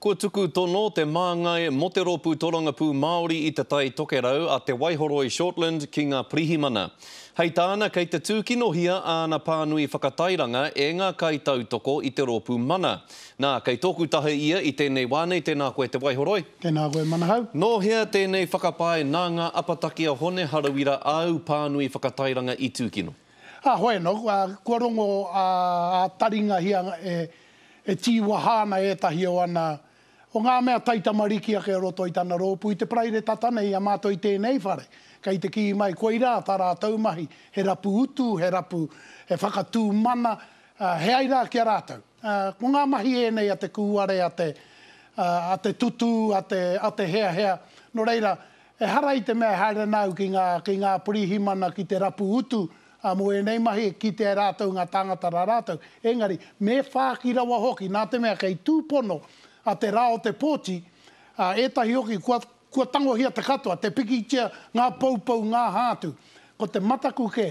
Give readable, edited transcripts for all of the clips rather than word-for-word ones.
Kua tuku tono te māngai mō te Rōpū Torangapū Māori i Te Tai Tokerau a Te Waihoroi Shortland ki ngā pirihimana. Hei tāna kei te tūkinohia āna pānui whakatairanga e ngā kaitautoko i te rōpū Mana. Nā, kei tōku taha ia i tēnei wā nei, tēnā koe Te Waihoroi. Tēnā koe Manahau. Nō hea tēnei whakapae nā ngā apataki a Hone Harawira āu pānui whakatairanga i tūkino? Ā, hoi anō, kua rongo ā-taringahia e E tīwaha ana ētahi o ana, o ngā mea taitamariki ake o roto i tana rōpū i te Paraire tata nei i a mātou i tēnei whare, kei te kī mai koirā tā rātou mahi, he rapu utu, he rapu, he whakatū mana, he ai rā ki a rātou. Ko ngā mahi ēnei a te kūare, a te, a te tutū, a te, a te heahea. Nō reira, ehara i te mea e haere ana au ki ngā, ki ngā pirihimana ki te rapu utu, Ā, mō ēnei mahi e kitea e rātou ngā tāngata rā rātou. Engari, me whāki rawa hoki, nā te mea kei tūpono a te rā o te pōti, ā, ētahi hoki kua, kua tangohia te katoa, te pikitia, ngā poupou, ngā hātu. Ko te mataku kē,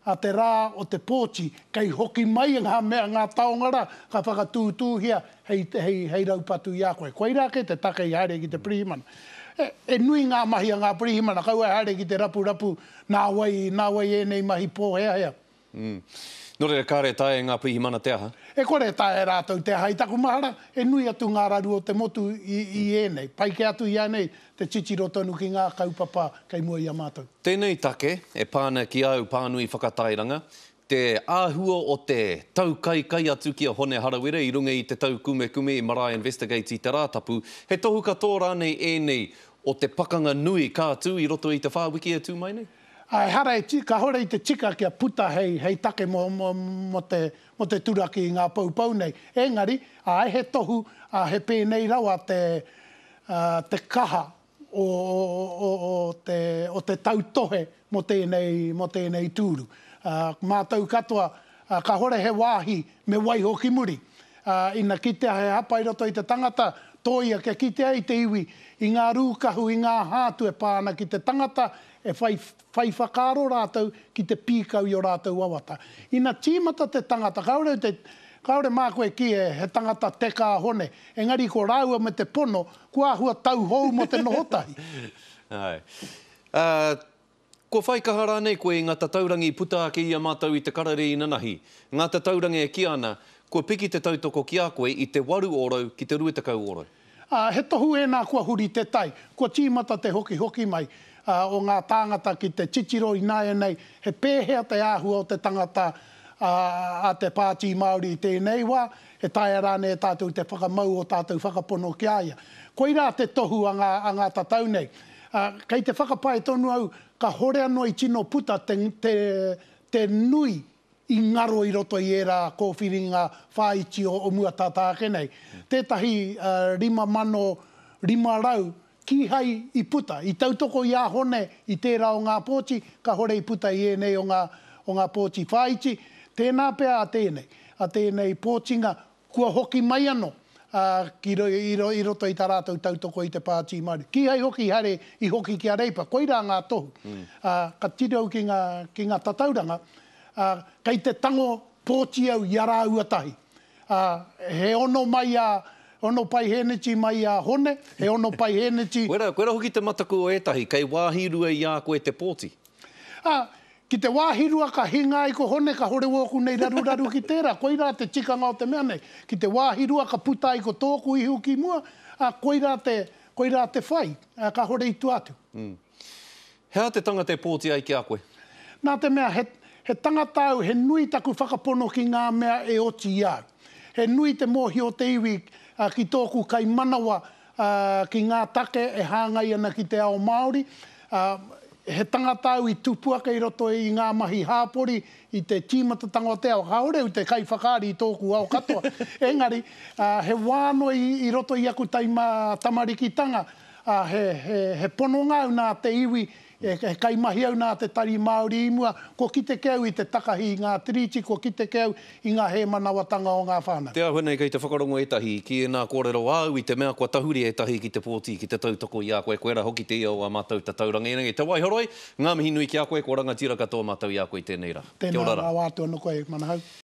a te rā o te pōti, kei hoki mai ngā mea, ngā taonga rā, ka whakatūtūhia hei, hei, hei raupatu i a koe. Koirā kē te take i haere ki te pirihimana. E, e nui ngā mahi a ngā pirihimana, kaua e haere ki te rapurapu nā wai, nā wai ēnei mahi pōheahea. Mm. Nō reira, kāre e taea e ngā pirihimana te aha? E kore e taea e rātou te aha. I taku mahara, e nui atu ngā raru o te motu i, i ēnei. Pai kē atu i ēnei te titiro tonu ki ngā kaupapa kei mua i a mātou. Tēnei take e pā ana ki āu pānui whakatairanga, Te āhua o te taukaikai atu ki a Hone Harawira i runga i te taukumekume i Marae Investigates i te Rātapu, he tohu katoa rānei ēnei o te pakanga nui ka tū i roto i te whā wiki e tū mai nei? Ā, ehara e tika, kāore i te tika kia puta hei, hei take mō, mō, mō te, mō te turaki i ngā poupou nei. Engari, āe, he tohu, ā, he pēnei rawa te, ā, te kaha o, o, o, te, o te tautohe mō tēnei, mō tēnei tūru. Ā, mātou katoa, ā, kāhore he wāhi me waiho ki muri. Ā, ina kitea he hapa i roto i te tangata, tōia kia kitea i te iwi, i ngā rūkahu, i ngā hātu e pā ana ki te tangata, e whai, whai whakaaro rātou ki te pīkau i ō rātou wawata. Ina tīmata te tangata, kāore te, kāore māku e kī he tangata teka a Hone, engari ko rāua me te pono, Kua āhua tauhou mō te noho tahi. Āe. Ā, kua whai kaha rānei koe i ngā tataurangi i puta ake i a mātou i te karere inanahi? Ngā tataurangi e kī ana, kua piki te tautoko ki a koe i te 8 ōrau ki te 20 ōrau. Ā, he tohu ēnā kua huri te tai, kua tīmata te hokihoki mai, ā, o ngā tāngata ki te titiro ināianei he pēhea te āhua o te tangata, ā, a te Pāti Māori i tēnei wā, E taea rānei e tātou te whakamau ō tātou whakapono ki a ia? Koirā te tohu a ngā, a ngā tatau nei. Ā, kei te whakapae tonu au, kahore anō i tino puta te, te, te nui i ngaro i roto i ērā kōwhiringa whāiti o, o mua tata ake nei. Tētahi, ā, 5,500 Kīhai i puta. I tautoko i a Hone i tērā o ngā pōti, kahore i puta i ēnei o ngā, o ngā pōti whāiti. Tēnā pea a tēnei, a tēnei pōtinga, kua hoki mai anō, ā, ki ro, i ro, i roto i tā rātou tautoko i te Pāti Māori. Kīhai hoki i haere i hoki ki a Reipa. Koirā ngā tohu. Ā, ka tiro au ki ngā, ki ngā tatauranga, ā, kei te tango pōti au i a rāua tahi. Ā, he ono mai a, ono paihēneti mai a Hone, he ono paihēneti. Koirā, koirā hoki te mataku o ētahi, kei wāhi rua i a koe te pōti. Ā, ki te wāhi rua ka hinga ai ko Hone, kahore wōku nei raruraru ki tērā, koirā te tikanga o te mea nei. Ki te wāhi rua ka puta ai ko tōku ihu ki mua, ā, koirā te, koirā te whai, ā, kahore i tua atu. He aha te tangata e pōti ai ki a koe? Nā te mea he, he tangata au, he nui taku whakapono ki ngā mea e oti i a au. He nui te mōhio o te iwi ki tōku kaimanawa ki ngā take e hāngai ana ki te ao Māori. He tangata au i tupu ake i roto i ngā mahi hāpori i te tīmatatanga o te ao. Kāore au te kaiwhakaari i tōku ao katoa. Engari, he wā anō i roto i aku taima tamarikitanga Ā, he, he, he pononga au nā te iwi, he, he kaimahi au nā te Tari Māori i mua, kua kite kē au i te takahi i ngā tiriti, kua kite kē au i ngā hēmanawatanga o ngā whānau. Te āhua nei kei te whakarongo ētahi ki ēnā kōrero āu i te mea kua tahuri ētahi ki te pōti, ki te tautoko i a koe, koirā hoki te ia o ā mātou tatauranga ēnei. Te Waihoroi, ngā mihi nui ki a koe, kua rangatira katoa mātou i a koe i tēnei rā. Kia ora rā. Tēnā rawa atu anō koe, Manahau.